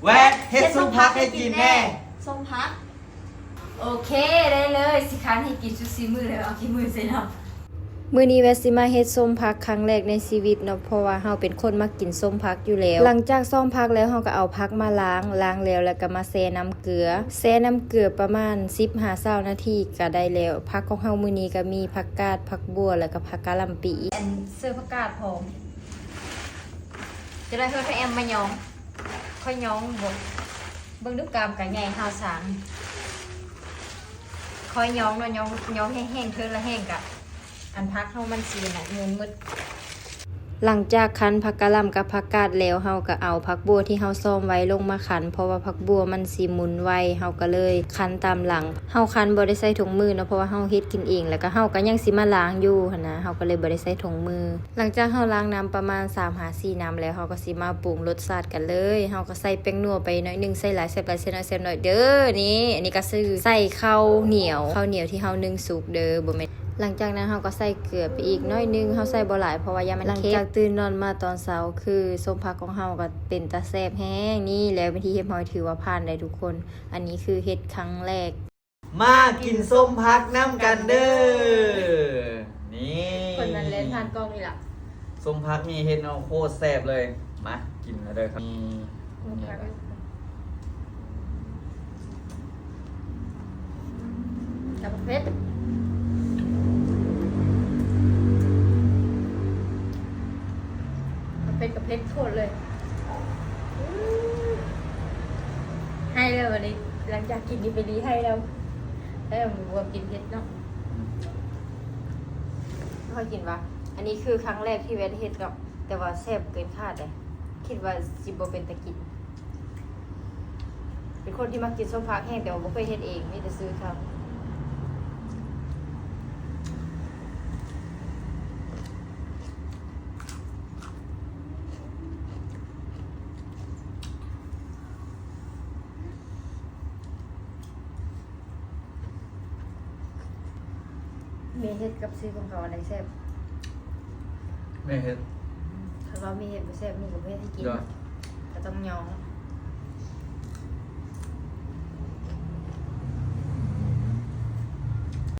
ແວດ ເຮັດສົ້ມຜັກໃຫ້ກິນແດ່. ສົ້ມຜັກ ໂອເຄ ໄດ້ເລີຍ ຊິຄັ້ນໃຫ້ກິນສຸດສີມືເລີຍ. ເອົາຂີ້ມືໃສ່ນຳ. ມື້ນີ້ແວດຊິມາເຮັດສົ້ມຜັກຄັ້ງແລກໃນຊີວິດເນາະ ເພາະວ່າເຮົາເປັນຄົນມັກກິນສົ້ມຜັກຢູ່ແລ້ວ. ຫຼັງຈາກຊອມຜັກແລ້ວ ເຮົາກໍເອົາຜັກມາລ້າງ, ລ້າງແລ້ວ ແລ້ວກໍມາແຊ່ນ້ຳເກືອ. ແຊ່ນ້ຳເກືອປະມານສິບຫາຊາວນາທີກໍໄດ້ແລ້ວ. ຜັກຂອງເຮົາມື້ນີ້ກໍມີຜັກກາດ, ຜັກບົ່ວ ແລ້ວກໍຜັກກະຫຼ່ຳປີ. ອັນ ເສີມຜັກກາດພ້ອມ. ຈະໄດ້ເຮີດໃຫ້ແອມມາຍ້ອງ. ຂ້ອຍຍ້ອງບໍ່ ເບິ່ງດູ ກ້າມກະໃຫຍ່ຮາວຊ້າງ. ຂ້ອຍຍ້ອງເນາະ ຍ້ອງ ຍ້ອງແຫ້ງໆ ເທີລະແຫ້ງກະ ອັນຜັກເຮົາມັນຊິ ອັນນັ້ນ ໝຸນໝົດ. ຫຼັງຈາກຄັ້ນຜັກກະຫຼ່ຳກັບຜັກກາດແລ້ວ ເຮົາກໍເອົາຜັກບົ່ວທີ່ເຮົາຊອມໄວ້ລົງມາຄັ້ນ ເພາະວ່າຜັກບົ່ວມັນຊິໝຸນໄວ ເຮົາກໍເລີຍຄັ້ນຕາມຫຼັງ. ເຮົາຄັ້ນບໍ່ໄດ້ໃສ່ຖົງມືເນາະ ເພາະວ່າເຮົາເຮັດກິນເອງ ແລ້ວກໍເຮົາກໍຍັງຊິມາລ້າງຢູ່ຫັ້ນນະ ເຮົາກໍເລີຍບໍ່ໄດ້ໃສ່ຖົງມື. ຫຼັງຈາກເຮົາລ້າງນ້ຳປະມານສາມຫາສີ່ນ້ຳແລ້ວ ເຮົາກໍຊິມາປຸງລົດຊາດກັນເລີຍ. ເຮົາກໍໃສ່ແປ້ງນົວໄປໜ້ອຍໜຶ່ງ ໃສ່ຫຼາຍແຊບຫຼາຍ ໃສ່ໜ້ອຍແຊບໜ້ອຍເດີ. ນີ້ ອັນນີ້ກໍຄືໃສ່ເຂົ້າໜຽວ ເຂົ້າໜຽວທີ່ເຮົາໜຶ້ງສຸກເດີ ບໍ່ແມ່ນ. ຫຼັງຈາກນັ້ນເຮົາກໍໃສ່ເກືອໄປອີກໜ້ອຍໜຶ່ງ ເຮົາໃສ່ບໍ່ຫຼາຍ ເພາະວ່າຢ້ານມັນເຄັມ. ຫຼັງຈາກຕື່ນນອນມາຕອນເຊົ້າ ຄືສົ້ມຜັກຂອງເຮົາກໍເປັນຕາແຊບແຮງ. ນີ້ແຫຼະວິທີເຮັດຂອງເຮົາ ຖືວ່າຜ່ານໄດ້ທຸກຄົນ. ອັນນີ້ຄືເຮັດຄັ້ງແລກ. ມາກິນສົ້ມຜັກນຳກັນເດີ. ນີ້ ຄົນນັ້ນແລ່ນຜ່ານກ້ອງນີ້ລະ. ສົ້ມຜັກນີ້ເຮັດເນາະ ໂຄດແຊບເລີຍ. ມາກິນເດີ. ນີ້ ຕຳບັກເຜັດ ເຜັດກໍເຜັດໂຄດເລີຍ. ໄຫ້ແລ້ວບັດນີ້ ຫຼັງຈາກກິນນີ້ໄປລີໄຫ້ແລ້ວ. ແລ້ວບໍ່ກິນເຜັດເນາະ. ຄ່ອຍກິນວ່າ ອັນນີ້ຄືຄັ້ງແລກທີ່ແວດເຮັດເນາະ ແຕ່ວ່າແຊບເກີນຄາດເດ້. ຄິດວ່າຊິບໍ່ເປັນຕາກິນ. ເປັນຄົນທີ່ມັກກິນສົ້ມຜັກແຮງ ແຕ່ວ່າບໍ່ເຄີຍເຮັດເອງ ມີແຕ່ຊື້ເຂົາ. ແມ່ເຮັດກັບຊື້ຂອງເຂົາອັນໃດແຊບ? ແມ່ເຮັດ. ຄັນວ່າແມ່ເຮັດບໍ່ແຊບ ແມ່ກໍບໍ່ເຮັດໃຫ້ກິນ. ໂດຍ. ກໍຕ້ອງຍອມ.